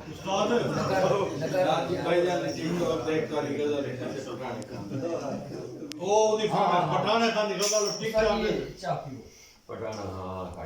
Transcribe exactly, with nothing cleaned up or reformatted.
استاد، بھائی جان نے ٹک ٹاک دیکھ کر ہی غزل لکھا سے پٹھانے کا۔ او دی فلم ہے، پٹھانے کا نہیں، غزل ٹک ٹاک ہے۔ پٹھانا، ہاں، ہاں۔